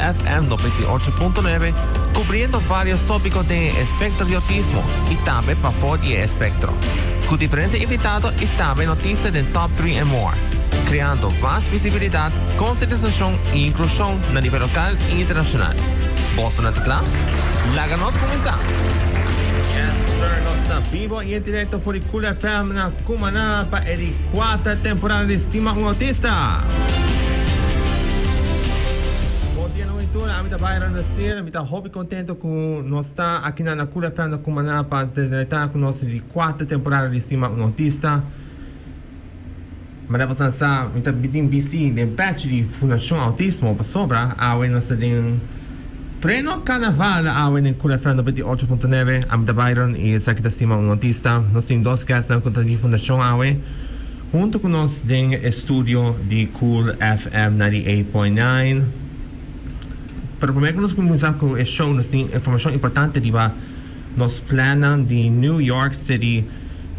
FM 98.9, cubriendo varios tópicos den e espectro di autismo y tambe pafó di e espectro. Cu diferente invitado y tambe noticia den top 3 and more. Creando mas visibilidad, concientisacion y inclusion na nivel local y internacional. Boso nan ta cla? Laga nos cuminsa! Yes sir, nos ta bibo y en directo for di Cool FM na Cumaná pa e di cuater temporada di Stima un Autista! Bon dia nochi tur, ami ta Byron Nasir, mi ta hopi contento cu nos ta aki na Cool FM na Cumaná pa ta cu nos di cuater temporada di Stima un Autista. Manera boso sa, mi ta tin bisti den pèchi di Fundashon Autismo pasobra awe nos ta den pleno karnaval awe den Cool FM 98.9. Ami ta Byron i esaki ta Stima un Autista. Nos tin dos guestnan ku ta di Fundashon awe huntu ku nos den e studio di Cool FM 98.9. Pero promé ku nos kuminsá ku e show nos tin informashon importante riba Nos plannan di New York City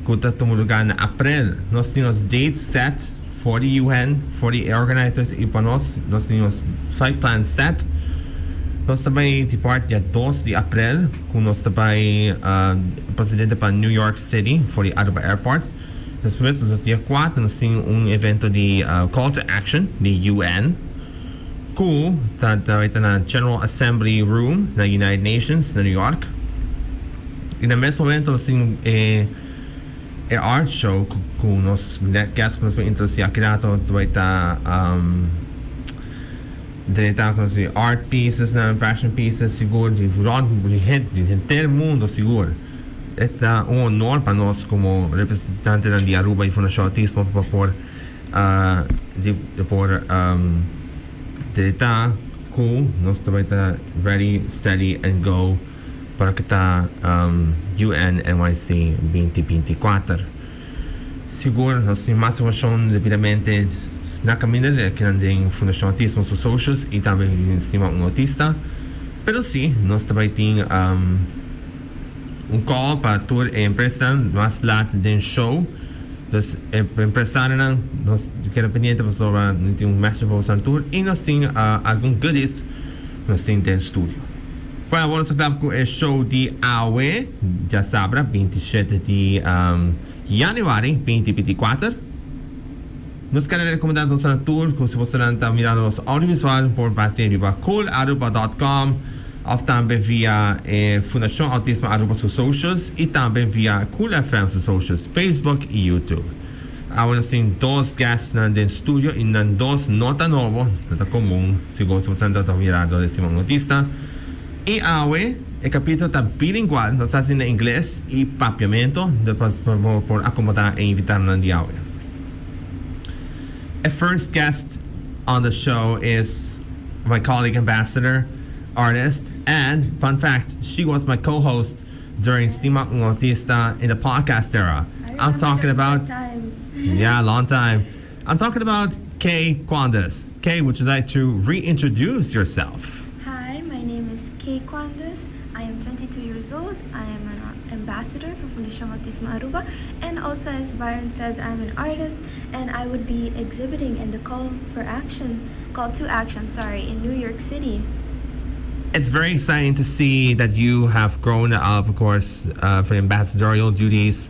cu ta tuma lugar na April. Nos tin nos date set for di UN, for di e organizers y pa nos. Nos tin nos flight plan set. Nos ta bay depart dia dos di April cu nos ta bay procedente pa New York City for di Aruba Airport. Despues nos dia cuatro nos tin un evento di call to action di UN. Cu ta ta ta na General Assembly Room na United Nations na New York. Y na mes momento nos tin e e art show cu cu nos guest cu nos por introduci aki rato ta bay ta drenta cu nos art pieces nan, fashion pieces sigur di rond di di henter mundo sigur. E ta un honor pa nos como representantenan di Aruba y Fundacion Autismo pa por di por dreta cu nos ta bay ta ready, steady and go pa loke ta UN NYC 2024. Sigur nos tin mas informacion debidamente na caminda di akinan den Fundacion Autismo su socials y tambe den Stima un Autista. Pero si nos ta bay tin un call pa tur e empresanan mas laat den show. Dus e empresarionan nos keda pendiente pasobra nos tin un message pa boso tur y nos tin algun goodies nos tin den studio. Bueno awor nos ta klap cu e show di awe djasabra 27 di januari 2024. Nos kere recomenda nos na tur cu si bosonan ta mirando nos audiovisual por base riba coolaruba dot com of tambe via e Fundacion Autismo Aruba su socials y tambe via Cool FM su socials, Facebook y YouTube. Awe nos tin dos guestnan den studio y nan dos no ta nobo, no ta comun, segun si bosonan ta mirando den Stima Un Autista. Y awe e capitulo ta bilingual, nos ta haci na Ingles y Papiamento, pa por acomoda e invitadonan di awe. E first guest on the show is my colleague ambassador, artist, and fun fact, she was my co-host during Stima Un Autista in the podcast era. I'm talking about Yeah, long time. I'm talking about Kay Quandus. Kay, would you like to reintroduce yourself? Hi, my name is Kay Quandus. I am 22 years old. I am an ambassador for Fundacion Autismo Aruba and also as Byron says, I'm an artist and I would be exhibiting in the call for action, call to action, sorry, in New York City. It's very exciting to see that you have grown up, of course, uh, for ambassadorial duties.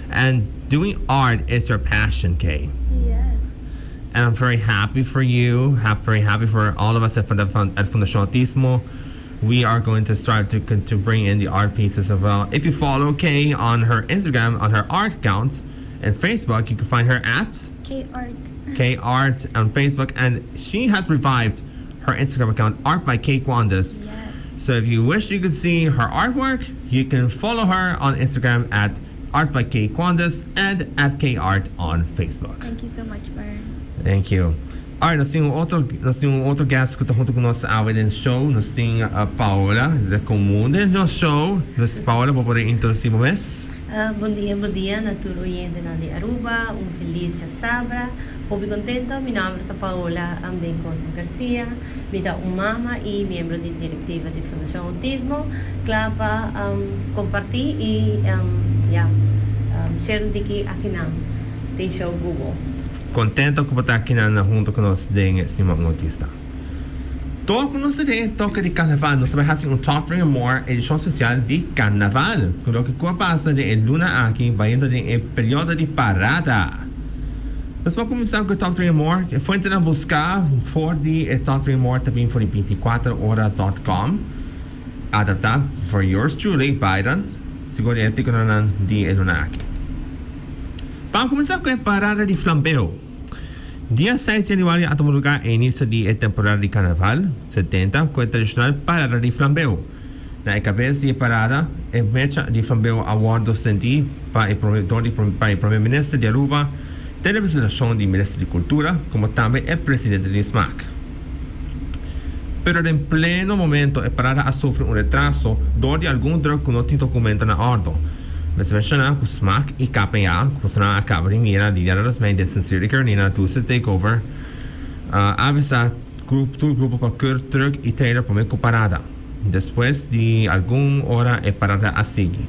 And doing art is your passion, Kay. Yes. And I'm very happy for you. Happy, very happy for all of us at, Funda at Fundación Autismo. We are going to start to, to bring in the art pieces as well. If you follow Kay on her Instagram, on her art account, and Facebook, you can find her at K Art. K Art on Facebook, and she has revived her Instagram account, Art by Kay Quandus. Yes. So if you wish you could see her artwork, you can follow her on Instagram at Art by Kay Quandus and at K Art on Facebook. Thank you so much, Byron. Thank you. Alright, nos tin un otro, nos tin un otro guest cu ta hunto cu nos awe den show. Nos tin uh, Paola de Común den nos show. Dus Paola, bo por introduci bo mes? Uh, bon dia, bon dia na tur oyentenan di Aruba. Un feliz djasabra. Hopi contento. Mi nomber ta Paola Ambin Cosmo Garcia. Mi ta un mama y miembro di directiva di Fundacion Autismo. Cla pa um, comparti y um, ya, um, share un tiki akinan den show Google. Contento cu bo ta akinan hunto cu nos den Stima Un Autista. Tur ku nos ta den e toke di karnaval, nos ta bai hasi un Top 3 and More edishon spesial di karnaval. Ku loke ku a pasa den e luna aki bayendo den e periodo di parada. Nos por kuminsá ku e Top 3 and More. E fuentenan buská for di e Top 3 and More ta bin for di bintikuater ora dot com, adaptá for yours truly, Byron, segun di e artíkulonan di e luna aki. Ban kuminsá ku e parada di flambeu. Dia seis di januari a tuma lugar e inicio di e temporada di Carnaval 70 cu e tradicional Parada di Flambeu. Na e cabes di e parada, e mecha di flambeu a wordo senti pa e prome dor di pa e Prome Minister di Aruba den representacion di Minister di Cultura como tambe e Presidente di Smaak. Pero den pleno momento e parada a sufri un retraso dor di algun druk cu no tin documento na ordo. Mester menciona cu Smaak y KPA, cu personal a caba di mira Liliana Rasmijn den Sincerely Carolina Tuesday Takeover, a avisa tur grupo pa keur truck y trailer prome cu parada. Despues di algun ora e parada a sigui.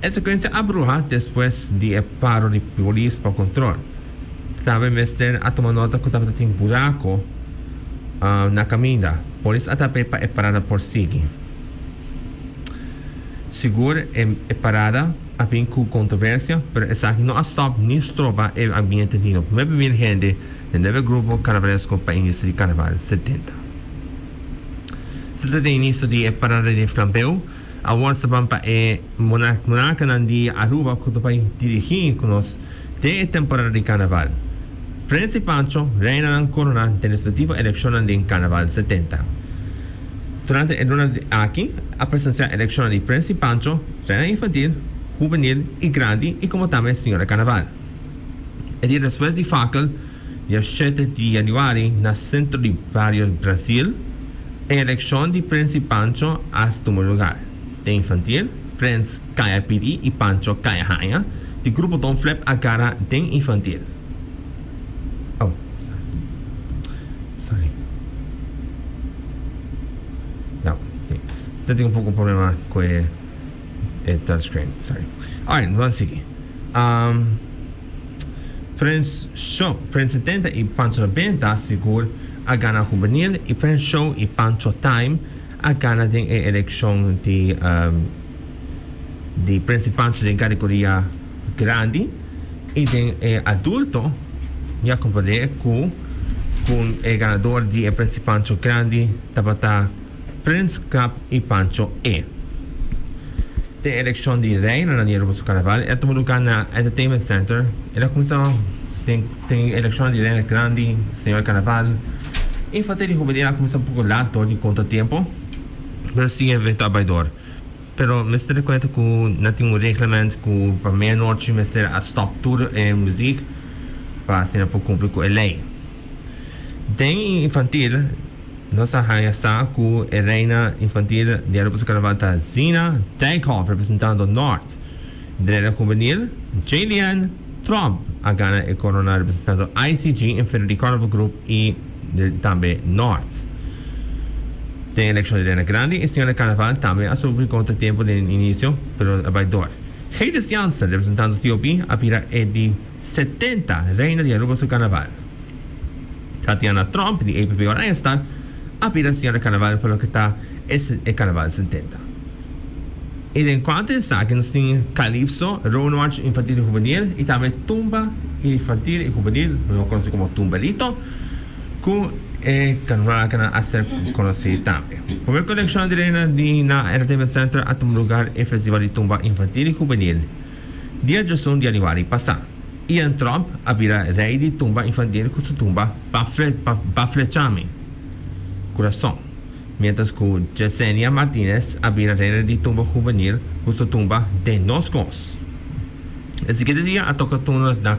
E secuencia a bruha despues di e paro di polis pa control. Tambe mester a tuma nota cu tabata tin buraco na caminda. Polis a tap'e pa e parada por sigui. Sigur e parada a bin cu controversia, pero esaki no a stop ni stroba e ambiente di 9000 hende den nuebe grupo carnavalesco pa inicio di Carnaval 70. Seta den inicio di e parada di flambeu, awor sa ban pa e monarcanan di Aruba cu ta bay dirigi cu nos den e temporada di Carnaval. Prins y Pancho, reinanan corona den respectivo eleccionnan den Carnaval 70. Durante e luna aki a presencia eleccionnan di Prins y Pancho, reina infantil, hubenil y grandi y como tambe Señora Carnaval. E dia despues di fakel, dia shete di januari na Centro di Bario Brasil, e eleccion di Prins y Pancho a tuma lugar. Den infantil, Prins Kaya Pidi y Pancho Kaya Haña di Grupo Don Flip a gara den infantil. Oh, sorry. Sorry. No, sí. Se tin un poco problema cu e, e touchscreen. Sorry. Alright, nos a sigui. Um, Prins Show, Prins 70 y Pancho 90 sigur a gana juvenil y Prins Show y Pancho Time a gana den e eleccion di um, di Prins y Pancho den categoria grandi y den e adulto mi a comprende cu cu e ganador di e Prins y Pancho grandi tabata Prins Cap y Pancho E. Den eleccion di reinanan di Aruba su Carnaval e a tuma lugar na Entertainment Center. El a cuminsa den den eleccion di reina grandi, Señor Carnaval. Infantil y juvenil a cuminsa un poco laat door di contratiempo, pero si e evento a bay door. Pero mester tene cuenta cu nan tin un reglement cu pa medianochi mester a stop tur e muziek pa asina por cumpli cu e ley. Den infantil nos a haya sa cu e reina infantil di Aruba su Carnaval ta Zina Dijkhoff representando Noord. Den reina juvenil Jaylian Tromp a gana e corona representando ICG, Infinity Carnival Group y tambe Noord. Den eleccion di reina grandi e señora Carnaval tambe a sufri contratiempo den inicio pero a bay door. Geides Jansen representando TOB a bira e di 70 reina di Aruba su Carnaval. Tatiana Tromp di APP Oranjestad a bira señora Carnaval pa loke ta e Carnaval 70. Y den cuanto esaki nos tin Calypso, Roonmarch Infantil y Juvenil y tambe Tumba Infantil y Juvenil, mihor conoci como Tumberito, cu e carnavalnan a ser conoci tambe. Prome coleccion di reina di na Entertainment Center a tuma lugar e Festival di Tumba Infantil y Juvenil dia diosun di januari pasa. Ian Tromp a bira rey di tumba infantil cu su tumba Ba Flechami Curason. Mientras cu Jesenia Martinez a bira reina di tumba hubenil cu su tumba Den Nos Cos. E siguiente dia a toca turno na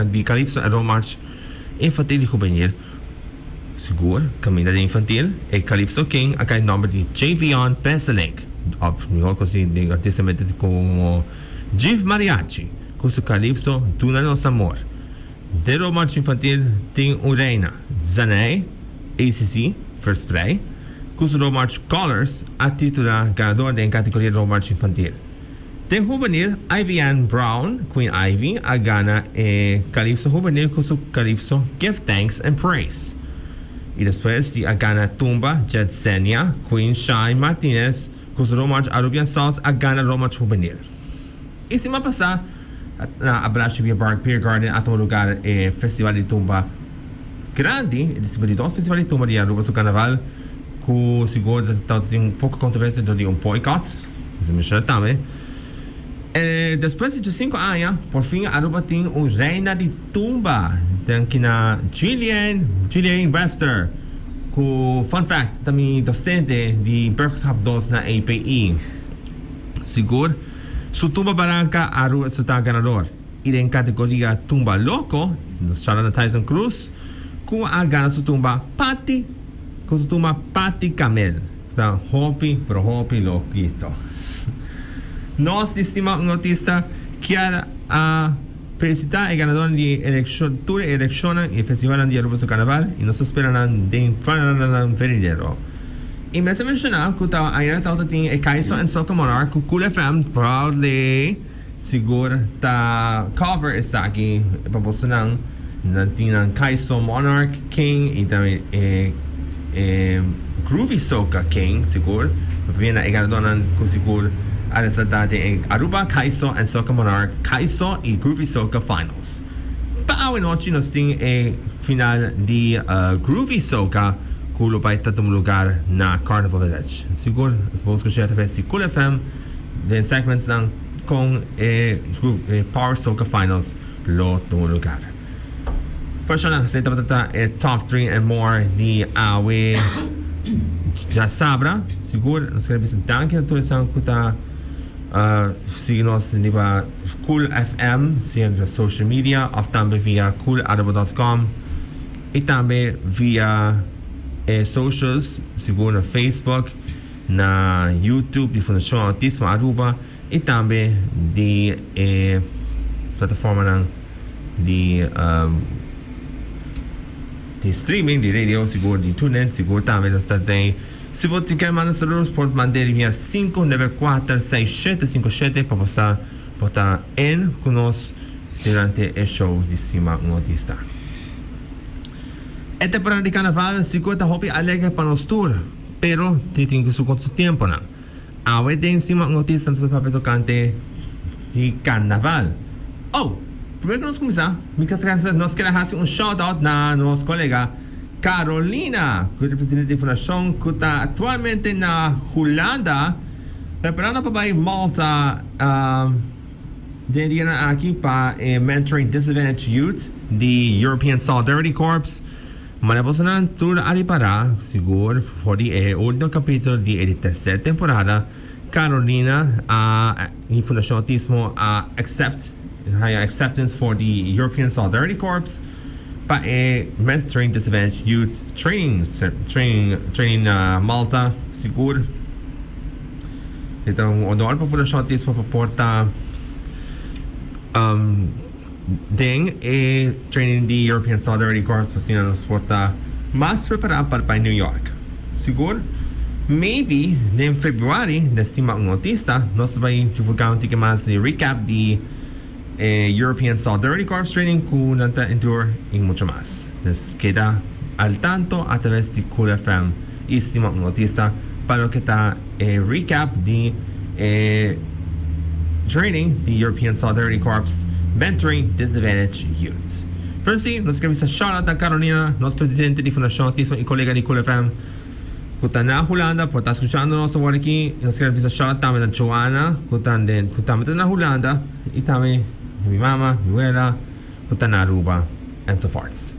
di Calypso en Romarch Infantil y Hubenil. Sigur, caminda den infantil, e Calypso King a cay nomber di Javion Besselink, of mihor conoci artisticamente como Jiv Mariachi, cu su Calypso Duna Nos Amor. Den Romarch Infantil tin un reina, Zaney, ACC, Versprei, ku su Romarch Colors a titulá ganador den kategoria Romarch Infantil. Den Hubenil, Ivy Ann Brown, Queen Ivy, a gana e Calypso Hubenil ku su Calypso Give Thanks and Praise. Y despues di a gana Tumba, Jetsenia, Queen Shine Martinez cu su romanch Arubian Sauce a gana romanch Juvenil. Y siman pasa na Abrashi Beer Bar Beer Garden a tuma lugar e Festival di Tumba grandi, e di 52 Festival di Tumba di Aruba su Carnaval cu sigur ta tin un poco controversia dor di un boycott, mester menciona tambe. E despues di 5 aña por fin Aruba tin un Reina di Tumba, danki na Gillian, Gillian Wester, cu fun fact ta mi docente di Burgerschap 2 na API. Sigur su Tumba Baranca Aruba resulta ganador y den categoria Tumba Loco nos shout out na Tyson Cruz cu a gana su tumba Pati cu su tumba Pati Camel. Ta hopi pero hopi loquito. Nos di Stima un Autista kier a felicita e ganadornan di eleccion tur e eleccionnan y festivalnan di Aruba su Carnaval y nos ta spera nan den nan venidero. Y mester menciona cu ta ayera tawata tin e Kaiso and Soca Monarch cu Cool FM proudly sigur ta cover esaki pa bosonan. Nan tin nan Kaiso Monarch King y tambe e e Groovy Soca King sigur. Pabia na e ganadornan cu sigur a resalta den e Aruba Kaiso and Soca Monarch Kaiso y Groovy Soca Finals. Pa awe nochi nos tin e final di Groovy Soca cu lo bay ta tuma lugar na Carnival Village. Sigur nos por scucha atraves di Cool FM den segmentsnan con e Power Soca Finals lo tuma lugar. Personanan esei tabata ta e top 3 and more di awe djasabra. Sigur nos kere bisa danki na tur esnan ku ta sigui nos riba Cool FM sea riba social media of tambe via coolaruba.com y tambe via e socials sigur na Facebook, na YouTube di Fundacion Autismo Aruba. Y tambe di e plataformanan di di streaming di radio sigur di TuneIn sigur tambe nos ta den. Si bo tin kier manda saludos por mand'e via 5946757 pa bo sa bo ta in cu nos durante e show di Stima un Autista. E temporada di carnaval sigur ta hopi alegre pa nos tur pero tin cu su contratiemponan. Awe den Stima un Autista nos por papia tocante di carnaval. Oh! Prome cu nos cuminsa, mi kier nos kier a haci un shout out na nos colega Carolina, cu ta presidente di fundacion cu ta actualmente na Hulanda, preparando pa bay Malta den e dianan aki pa e Mentoring Disadvantaged Youth di European Solidarity Corps. Manda bosonan tur a ripará sigur for di e ultimo capítulo di e di tercer temporada, Carolina a y Fundacion Autismo a accept haya acceptance for di European Solidarity Corps pa e Mentoring Disadvantaged Youth Training Training Training na Malta. Sigur e ta un honor pa Fundacion Autismo pa por ta Den e training di European Solidarity Corps pa asina nos por ta mas prepará pa bai New York. Sigur, maybe den februari den Stima un Autista nos ta bai divulgá un tiki mas di recap di e European Solidarity Corps training ku nan ta endure i mucho mas. Dus keda al tanto a traves di Cool FM i Stima un Autista pa loke ta e recap di e training di European Solidarity Corps Mentoring Disadvantaged Youth. Pero si, nos ke bisa shout out na Carolina, nos presidente di Fundacion Autismo y colega di Cool FM cu ta na Hulanda por ta scuchando nos awor aki. Y nos ke bisa shout out tambe na Joanna cu ta den cu tambe ta na Hulanda y tambe na mi mama, mi wela cu ta na Aruba and so forth.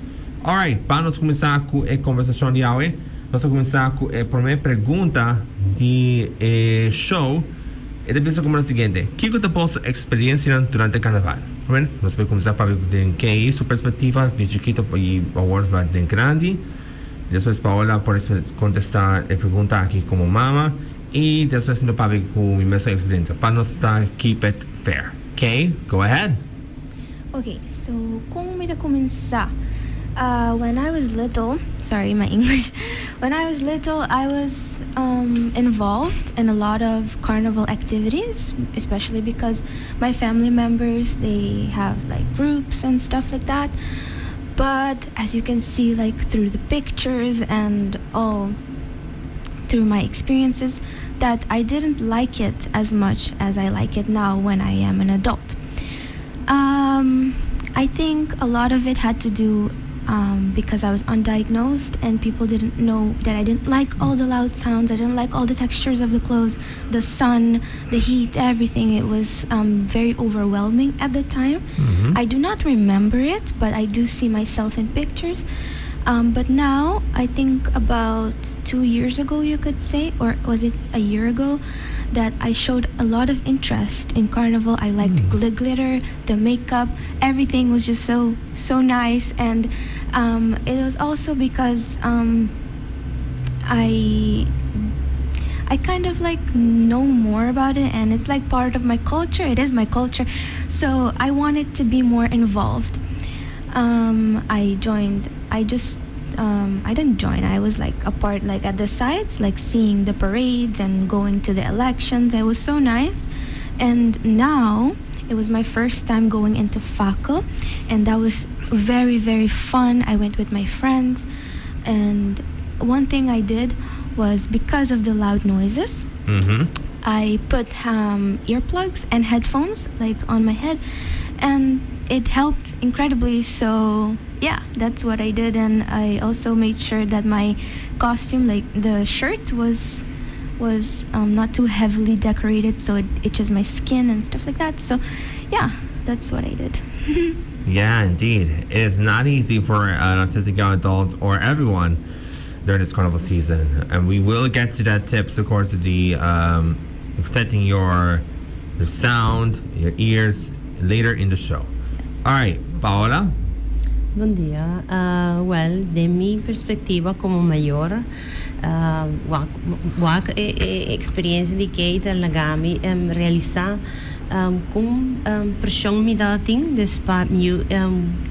Alright, pa nos cuminsa cu e conversacion di awe, nos ta cuminsa cu e prome pregunta di e show. E ta bisa como lo siguiente, Kico ta boso experiencianan durante carnaval? Primer, nos por cuminsa papia den Kay su perspectiva di chikito y awor ba den grandi. Despues Paola por contesta e pregunta aki como mama y despues mi ta papia cu mi mesun experiencia pa nos ta keep it fair. Kay, go ahead! Okay, so con mi ta cuminsa? When I was little, sorry my English, when I was little I was involved in a lot of carnival activities, especially because my family members they have like groups and stuff like that. But as you can see, like through the pictures and all through my experiences, that I didn't like it as much as I like it now when I am an adult. I think a lot of it had to do because I was undiagnosed and people didn't know that I didn't like all the loud sounds, I didn't like all the textures of the clothes, the sun, the heat, everything. It was very overwhelming at the time. I do not remember it, but I do see myself in pictures. But now, I think about 2 years ago, you could say, or was it a year ago, that I showed a lot of interest in Carnival. I liked the glitter, the makeup, everything was just so, so nice. And it was also because I kind of like know more about it and it's like part of my culture. It is my culture. So I wanted to be more involved. I joined, I just, I didn't join. I was like a part, like at the sides, like seeing the parades and going to the elections. It was so nice. And now it was my first time going into Fakkel, and that was very, very fun. I went with my friends, and one thing I did was because of the loud noises, I put earplugs and headphones like on my head, and it helped incredibly. So yeah, that's what I did, and I also made sure that my costume, like the shirt, was not too heavily decorated, so it itches my skin and stuff like that. So yeah, that's what I did. Yeah, indeed. It is not easy for an autistic young adult or everyone during this carnival season. And we will get to that tips, of course, the protecting your sound, your ears later in the show. All right, Paola. Bon dia. Well, di mi perspectiva como mayor, wak e experiencia di Kate a lagami realisa cu presion mi tabatin des pa mi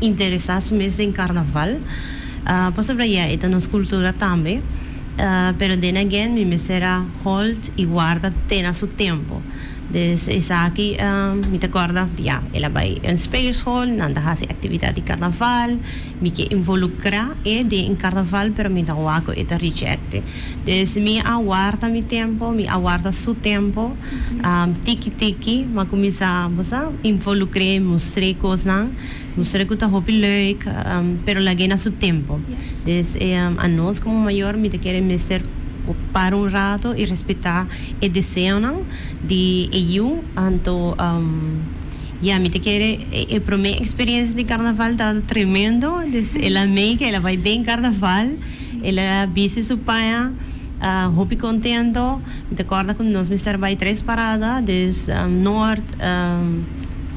interesa su mes den carnaval. Pasobra ya e ta nos cultura tambe. Pero then again mi mester a hold y warda te na su tempo. Dus esaki mi ta corda, ya, el a bay un speelschool, nan ta haci actividad di carnaval, mi ke involucra e den carnaval, pero mi ta wak e ta reject. Dus mi a warda mi tempo, mi a warda su tempo, tiki tiki, m'a cuminsa, bo sa, involucra, mustra cosnan, mustra cu ta hopi leuk, pero lag'e na su tempo. Dus anos como mayor mi ta kere mester para un rato y respeta e deseonan di e yiu. Anto ya, mi ta kere e prome experiencia di carnaval ta tremendo. Dus el a make, el a bay den carnaval, el a bisti su paña, hopi contento. Mi ta corda cu nos mester bay tres parada, dus Noord,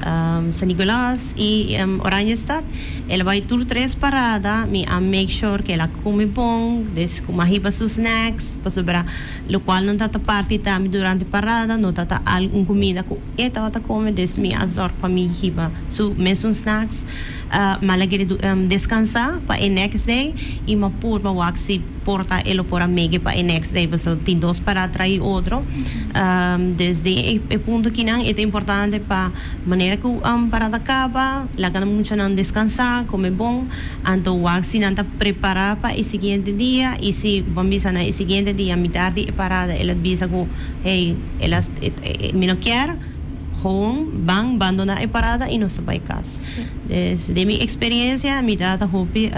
San Nicolas y Oranjestad. El a bay tur tres parada. Mi a make sure cu el a come bon, dus cu m'a hiba su snacks, pasobra locual nan tata parti tambe durante parada, no tata algun comida cu e tabata come, dus mi a zorg pa mi hiba su mesun snacks. M'a lag'e descansa pa e next day y m'a purba wak si por ta e lo por a make pa e next day, pasobra tin dos parada tras otro. Desde e punto akinan e ta importante pa manera cu parada caba, laga nan muchanan descansa, come bon, anto wak si nan ta prepara pa e siguiente dia. Y si bo bisa na e siguiente dia, mitar di e parada, el a bisa cu "Hey, el a, mi no kier", gewoon ban abandona e parada y nos ta bay cas. Dus di mi experiencia, mi tata hopi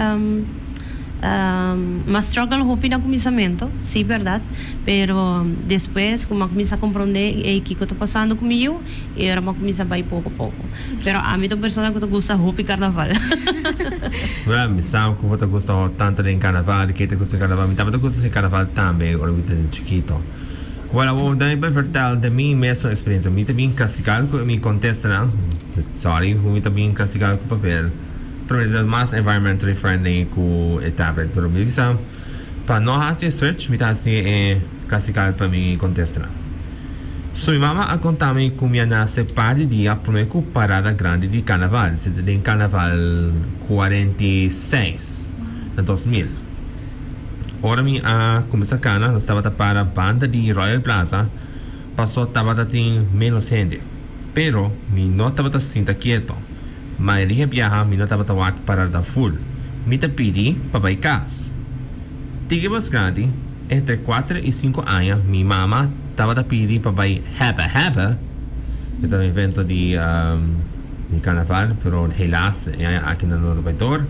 m'a struggle hopi na cuminsamento, si, berdad, pero despues cu m'a cuminsa comprende kico ta pasando cu mi yiu, y ora m'a cuminsa bay poco poco. Pero ami ta un persona cu ta gusta hopi carnaval. Well, mi sa cu bo ta gusta tanto den carnaval, cu ta gusta carnaval. Mi tambe ta gusta den carnaval tambe, ora mi ta chikito. Well, awor dan mi vertel di mi mes experiencia. Mi ta bin castiga cu mi contesta, no? Sorry, mi ta bin castiga cu papel. Pero mi ta mas environmentally friendly cu e tablet. Pero mi bisa, pa no haci switch, mi ta haci e castiga pa mi contesta, no? So mi mama a contami cu mi a nace par di dia prome cu parada grandi di carnaval. Esey den carnaval 46, na 2000. Ora mi a cuminsa cana, nos tabata para banda di Royal Plaza, paso tabata tin menos hende. Pero mi no tabata sinta keto. Mayoria biaha mi no tabata wak parada full. Mi ta pidi pa bai kas. Tiki mas grandi, entre kuater i sinku aña, mi mama tabata pidi pa bai Hebe Hebe, e ta un evento di di karnaval, pero helaas e aña aki nan no ta bai dor.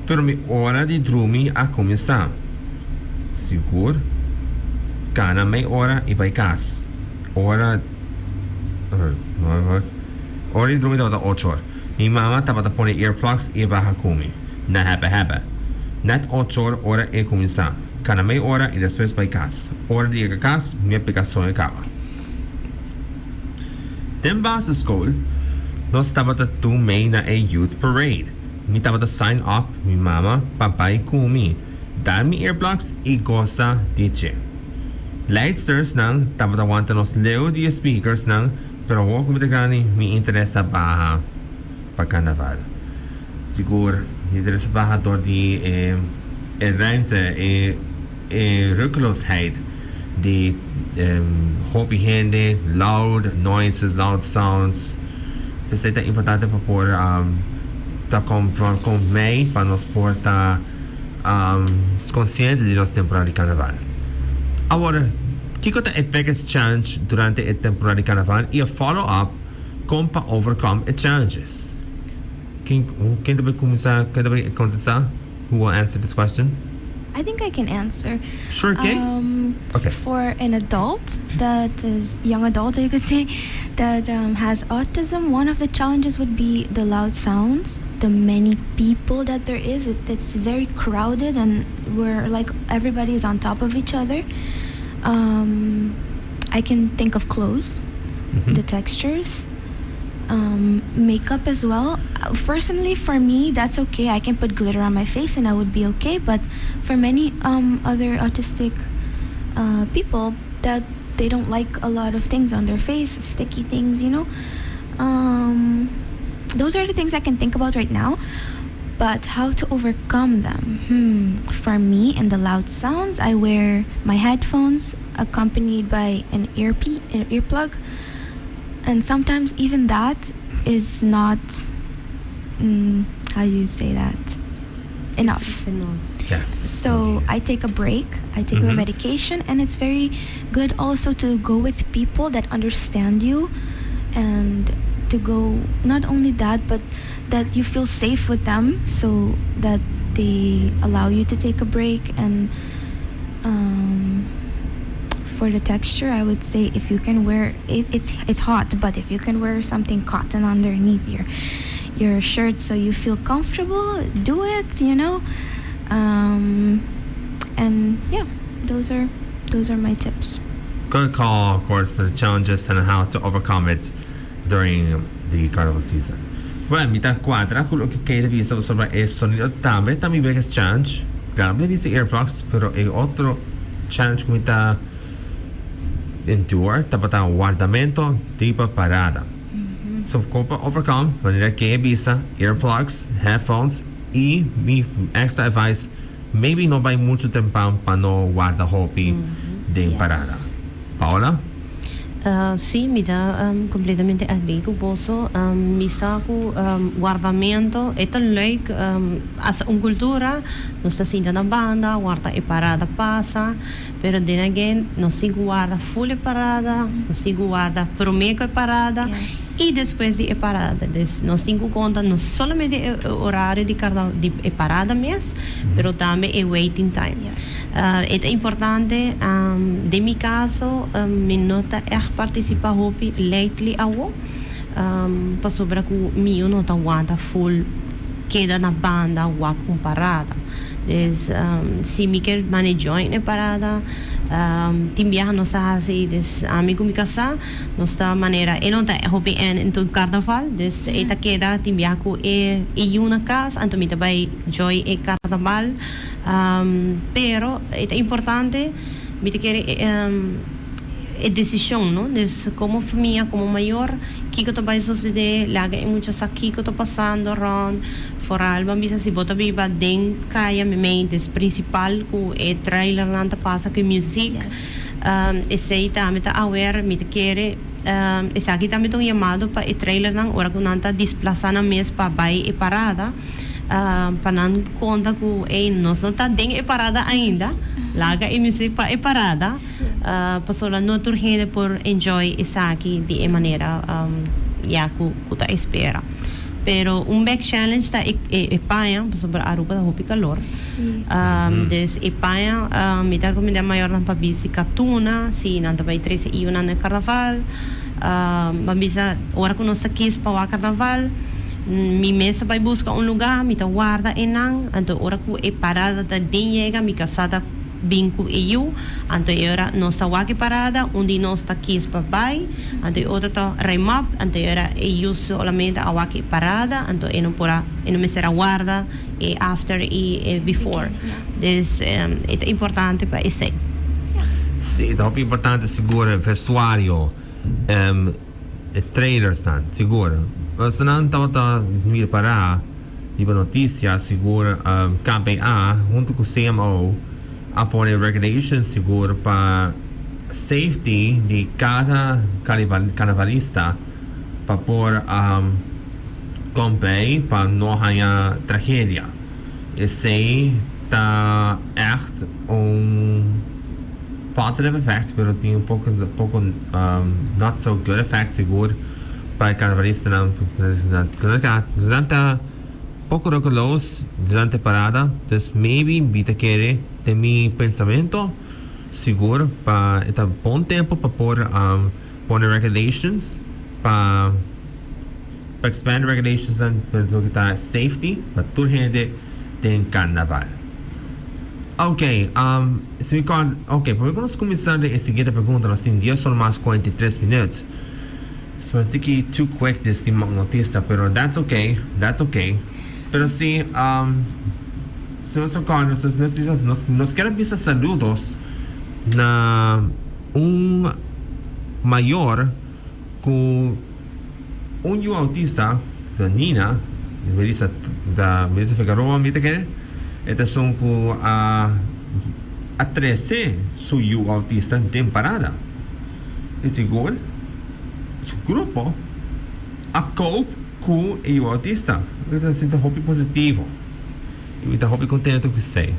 Pero mi ora di drumi a kuminsá. Sigur, kana mei ora i bai kas. Ora ora di drumi tabata ocho or. Mi mama tabata pone earplugs i e baha ku mi. Na Hebe Hebe. Nèt ocho or ora e kuminsá. Kana mei ora i despues bai kas. Ora di yega kas, mi a pika soño kaba. Den basisschool nos tabata tur mei na e youth parade. Mi tabata sign up mi mama pa bai ku mi, dal mi earplugs i gosa di dje. Leidstersnan tabata wanta nos leu di e speakersnan, pero awor ku mi ta grandi mi interes a baha pa karnaval. Sigur mi interes a baha dor di e e ruimte, e e roekeloosheid di hopi hende, loud noises, loud sounds. P'esei ta importante pa por ta con mei pa nos por ta consciente di nos temporada di carnaval. Awor, kico ta e biggest challenge durante e temporada di carnaval y e follow up con pa overcome e challenges? Ken ken ta bay cuminsa, ken ta bay contesta? Who will answer this question? I think I can answer. Sure, Kay. Okay. For an adult that is young adult, you could say, that has autism, one of the challenges would be the loud sounds, the many people that there is. It's very crowded and we're like everybody is on top of each other. I can think of clothes, the textures. Makeup as well. Personally, for me, that's okay. I can put glitter on my face and I would be okay. But for many other autistic people, that they don't like a lot of things on their face, sticky things. Those are the things I can think about right now. But how to overcome them? For me, in the loud sounds, I wear my headphones accompanied by an earpiece, an earplug. And sometimes even that is not, how do you say that, enough. So I take a break, I take my medication, and it's very good also to go with people that understand you and to go, not only that, but that you feel safe with them so that they allow you to take a break. And for the texture, I would say if you can wear it, it's hot, but if you can wear something cotton underneath your shirt so you feel comfortable, do it. And yeah, those are my tips. Good call, of course, the challenges and how to overcome it during the carnival season. Well, mi ta cuadra cu loke Kay a bisa sobre e sonido tambe ta mi biggest challenge. Claro, mi bisa earplugs, pero e otro challenge cu mi ta endure tabata wardamento di pa parada. So, con pa overcome, manera Kay a bisa, earplugs, headphones y mi extra advice, maybe no bay mucho tempran pa no warda hopi den parada. Paola? Si, mi ta completamente agree cu boso. Mi sa cu wardamento e ta leuk as un cultura. Nos ta sinta na banda, warda e parada pasa. Pero then again, nos tin cu warda full e parada, nos tin cu warda prome cu e parada y despues di e parada. Dus nos tin cu conta no solamente e horario di carna di e parada mes, pero tambe e waiting time. E ta importante, den mi caso mi no ta echt participa hopi lately awo, pasobra cu mi no ta wanta full keda na banda wak un parada. Dus si mi kier mane join e parada, tin biaha nos ta haci, dus ami cu mi casa nos ta manera e no ta hopi en into carnaval, dus e ta keda tin biaha cu e yu na cas, anto mi ta bay join e carnaval. Pero e ta importante, mi ta kere e decision, no? Dus como famia, como mayor, kico ta bay sucede, laga e mucha sa kico ta pasando rond. Vooral bo a bisa si bo ta biba den caya memey, dus principal cu e trailernan ta pasa cu e music, esey tambe ta aware, mi ta kere esaki tambe ta un yamado pa e trailernan ora cu nan ta displaza nan mes pa bay e parada. Pa nan konta ku ey nos no ta den e parada ainda, laga e music pa e parada, pasobra no tur hende por enjoy esaki di e manera ya ku ta espera. Pero un big challenge ta e paña, pasobra Aruba ta hopi kalor. Dus e paña mi ta rekomendá mayornan pa bisti katuna si nan ta bai trese iunan na karnaval. Ban bisa ora ku nos ta kis pa wak karnaval. Mi mes ta bai buska un lugá, mi ta warda einan, anto ora ku e parada ta den yega mi kasá ta bin ku e yu, anto e ora nos ta wak e parada, un di nos ta kis pa bai, anto e otro ta ruim op, anto e ora e yu solamente a wak e parada, anto e no por a, e no mester a warda e after i e before. Dus e ta importante pa esei. Sí, ta hopi importante sigur e vestuario. E trailersnan, sigur. Esnan tabata mira pará riba noticia, sigur KPA hunto cu CMO a pone regulations sigur pa safety di cada carnavalista pa por comply pa no haya tragedia. Esey ta echt un. Positive effect pero tin un poco poco not so good effect sigur pa e carnavalistanan nan ta poco rokeloos durante parada dus maybe mi ta kere den mi pensamento sigur pa e ta bon tempo pa por pone regulations pa pa expand regulations nan loke ta safety pa tur hende den carnaval. Ok, si mi kòrda, ok, promé ku nos kuminsá den e siguiente pregunta, nos tin dies ora mas 43 minüt. So mi tiki too quick des tin notista, pero that's ok, that's ok. Pero si, si nos a kòrda, nos, nos, nos, nos kier a bisa saludos na un mayor ku un yu autista, ta Nina, Melissa, ta Melissa Figaroa mi ta kere, e ta esun ku a a trese su yu autista den parada. I sigur su grupo a cope ku e yu autista. Mi ta sinti hopi positivo i mi ta hopi kontento ku esei.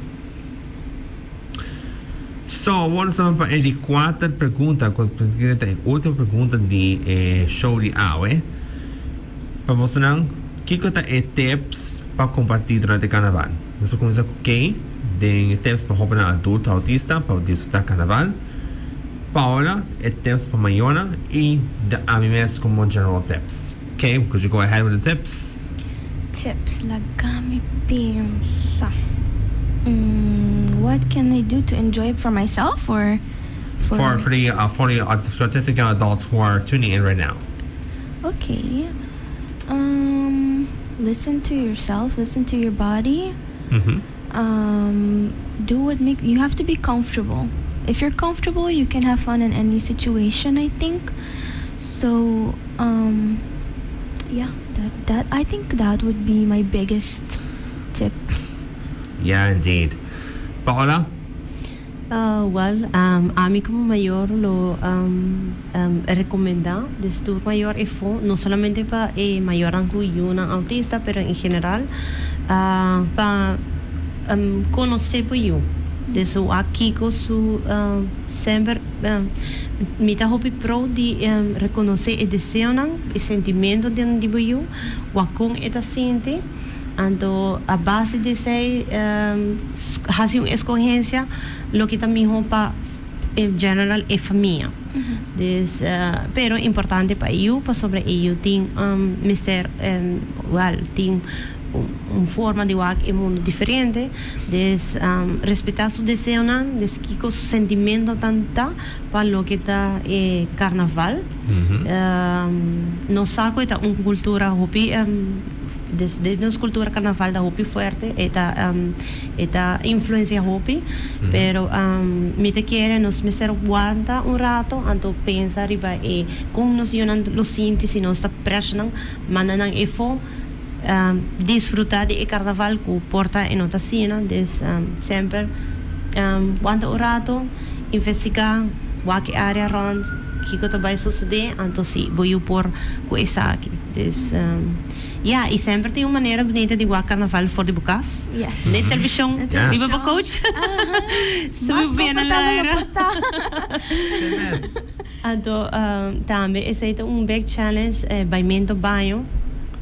So, awor nos ta ban pa e di kuater pregunta, ku ta e ultimo pregunta di e show di awe. Pa bosonan, kiko ta e tips pa kompartí durante karnaval? Nos ta kuminsá ku Kay den e tips pa hóbennan adulto autista pa disfrutá karnaval, Paola e tips pa mayornan i ami mes komo general tips. Kay, could you go ahead with the tips? Tips, laga mi pensa. What can I do to enjoy it for myself or for. For the for the autistic young adults who are tuning in right now. Okay. Listen to yourself, listen to your body. Do what make you have to be comfortable. If you're comfortable, you can have fun in any situation, I think. So, yeah, that that I think that would be my biggest tip. Yeah, indeed. Paola? Well, ami como mayor lo recomenda des tur mayor efo, no solamente pa e mayornan cu yunan autista, pero en general pa conoce bo yu. Des wak kico su semper mi ta hopi pro di reconoce e deseonan, e sentimentonan di bo yu, wak con e ta sinti. Anto a base di esei hasi un escogencia loke ta miho pa en general e famia. Dus pero importante pa e yu pasobra e yu tin mester well tin un forma di wak e mundo diferente. Dus respeta su deseonan, dus kico su sentimentonan ta pa loke ta e carnaval. Nos sa cu e ta un cultura hopi. Des den nos cultura carnaval ta hopi fuerte, e ta e ta influencia hopi, pero mi ta kere nos mester wanta un rato anto pensa riba e con nos yunan lo sinti si nos ta pressure nan, manda nan efo disfruta di e carnaval cu por ta e no ta asina, des semper wanta un rato, investiga. Wak e area rond, kico ta bay sucede, anto si, bo yu por cu esaki. Dus, ya, y semper tin un manera bunita di wak carnaval for di bo cas. Yes. Na e television, Yes. riba bo couch. Subi Mas bien na comfortabel laira. lo por ta. Yes. Anto, tambe esey ta un big challenge, baymento baño.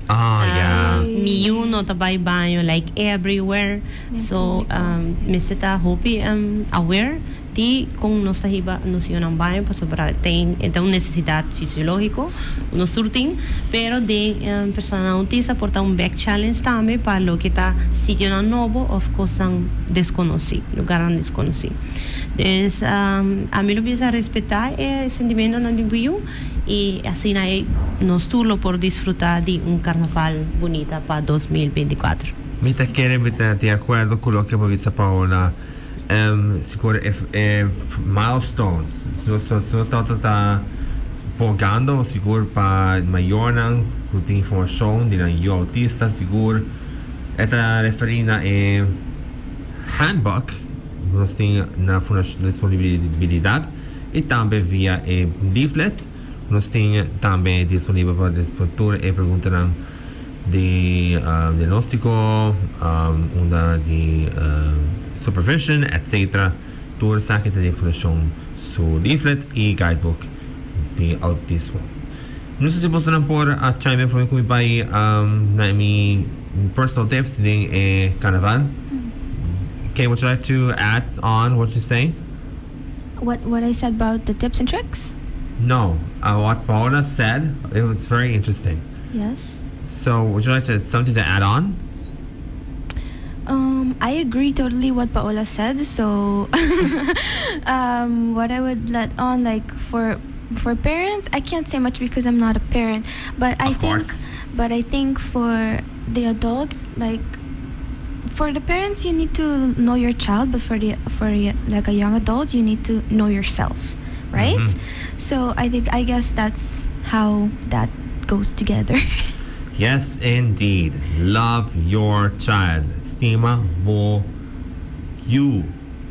Ah, ya. Mi yu no ta bay baño like everywhere. So, mester ta hopi aware di con nos ta hiba nos yunan baño pasobra tin e ta un necesidad fisiologico nos tur tin, pero den personanan autista por ta un big challenge tambe pa loke ta sitionan nobo of cosnan desconoci, lugarnan desconoci. Dus ami lo bisa respeta e sentimentonan di bo yu y asina e nos tur lo por disfruta di un carnaval bunita pa 2024. Mi ta kere mi ta di acuerdo cu loke bo bisa, Paola. Sigur e milestones, si nos si nos tabata ta bogando sigur pa mayornan cu tin informacion di nan yu autista, sigur e ta referi na e handbook cu nos tin na Fundacion disponibilidad y tambe via e leaflet nos tin tambe disponibel pa tur e preguntanan di diagnóstiko, unda di supervision, etc. Tur esaki ta den Fundashon su leaflet i guidebook di autismo. No sé si bosonan por a chime in prome ku mi bai na mi personal tips den e carnaval. Kay, would you like to add on what you say? What I said about the tips and tricks? No, what Paola said, it was very interesting. Yes. So, would you like to something to add on? I agree totally what Paola said. So, what I would let on, like for parents, I can't say much because I'm not a parent. But I Of think, course. But I think for the adults, like for the parents, you need to know your child. But for like a young adult, you need to know yourself, right? Mhm. So I guess that's how that goes together. Yes, indeed. Love your child. Stima bo yu.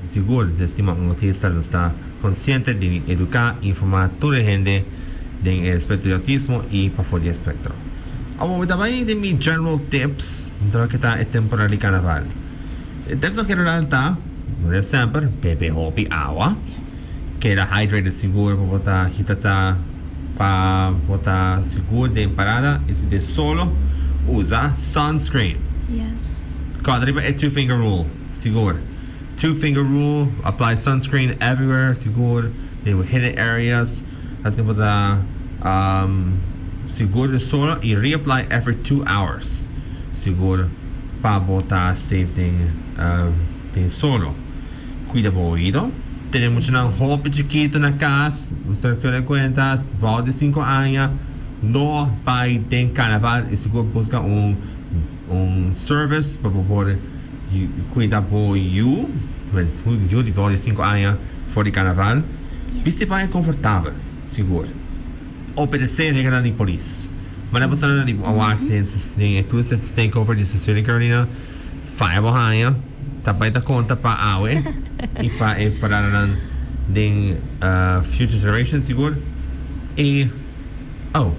Sigur, di stima un autista nos ta consciente di educa, informa tur hende den e respecto di autismo y pafo di espectro. Awor, mi ta bay den mi general tips durante ta e temporada di carnaval. E tips en general ta, por semper, bebe hopi awa. Keda hydrated sigur pa bo ta hidrata pa bo ta sigur den parada y si den solo, usa sunscreen. Corda riba e two finger rule, sigur. Two finger rule, apply sunscreen everywhere, sigur, den hidden areas, asina bo ta sigur den solo y reapply every 2 hours, sigur pa bo ta safe den solo. Cuida bo oido. Tene muchanan hopi chikito na cas, bo ta tene cuenta, bou di 5 aña, no bay den carnaval y sigur busca un service pa bo por cuida bo yu, yu di bou di 5 aña for di carnaval. Bisti paña comfortabel, sigur. Obedece reglanan di polis. Manera bo sa di awak den e toetsen takeover di Cecilia Carolina, faya bo haña, ta bay ta conta pa awe y pa e paradanan den future generations sigur. Y, oh,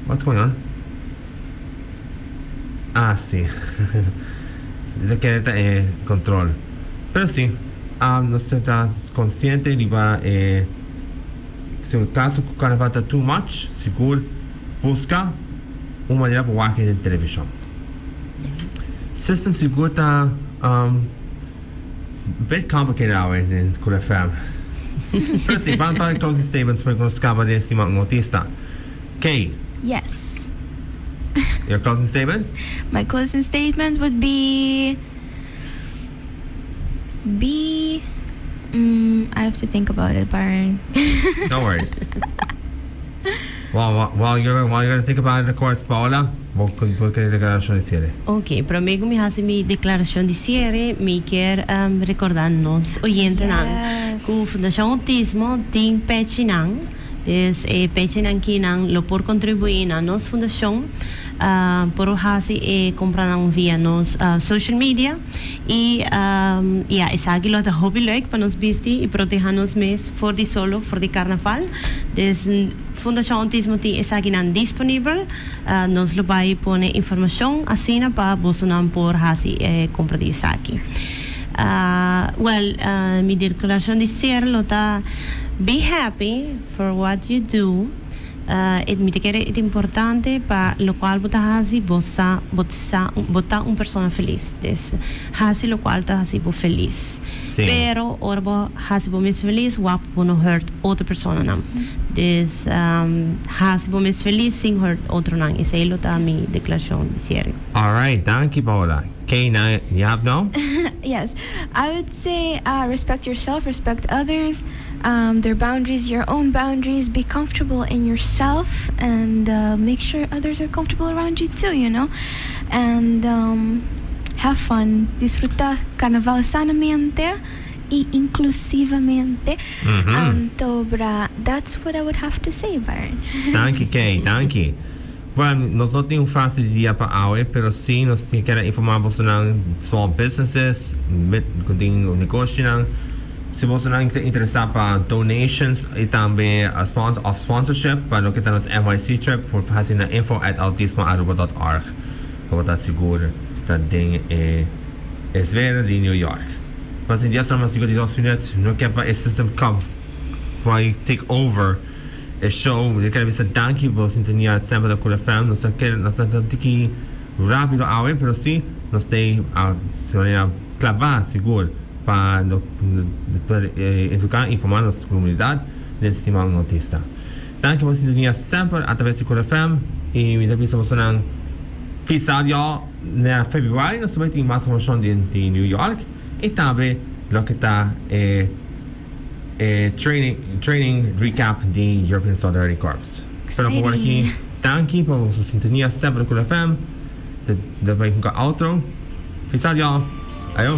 what's going on? Ah, si. Ta kere ta e control. Pero si, nos ta consciente riba e si un caso cu carnaval ta too much, sigur busca un manera pa wak den television. System sigur ta bit complicated awe den Cool FM. Pero si, ban pa closing statements pa nos caba di stima un autista. Kay. Yes. Your closing statement? My closing statement would be, I have to think about it, Byron. No worries. While you're gonna think about it, of course, Paola, bo kier declaracion di ciere. Ok, prome cu mi haci mi declaracion di ciere, mi kier recorda nos oyentenan cu Fundacion Autismo tin pechinan. Dus e pechinan kinan lo por contribui na nos fundacion. Por haci e compranan via nos social media y ya esaki lo ta hopi leuk pa nos bisti y proteha nos mes for di solo, for di carnaval. Dus Fundacion Autismo tin esakinan disponibel. Nos lo bay pone informacion asina pa bosonan por haci e compra di esaki. Well, mi declaracion di cierre lo ta, Be happy for what you do. E mi ta kere e ta importante pa locual bo ta haci bo sa bo sa bo ta un persona feliz. Des haci locual ta haci bo feliz. Sí. Pero ora bo haci bo mes feliz wak bo no hurt otro personanan. Des haci bo mes feliz sin hurt otronan. Esey lo ta mi declaracion di cierre. Alright, danki Paola. Keina, you have no? Yes, I would say respect yourself, respect others, their boundaries, your own boundaries, be comfortable in yourself and make sure others are comfortable around you too, you know, and have fun, disfruta carnaval sanamente y inclusivamente, anto bra, that's what I would have to say, Byron. Danki Kay, danki. Bueno, nos no tin un frase di dia pa awe, pero si nos tin kere informa bosonan small businesses, cu tin negoshinan, si bosonan ta interesa pa donations y tambe sponsor of sponsorship pa loke ta nos NYC trip por haci na info at autismoaruba dot org pa bo ta sigur ta den e esfera di New York. Mas den dia son mas 52 minuut, no ke pa e system come bay take over. E show, mi ta kere bisa danki pa bo sintonia semper na Cool FM. Nos ta kere, nos ta tiki rapido awe, pero si nos ta manera klabá sigur pa no eduká i informá nos komunidat den Siman Autista. Danki pa bo sintonia semper atraves di Cool FM i mi ta bisa bosonan peace out y'all. Na februari nos ta bai tin mas informashon di New York i tambe loke ta e. E training training recap di European Solidarity Corps. Pero por aki danki pa boso sintonia semper cu FM. Te bai cu outro. Peace out y'all. Ayo.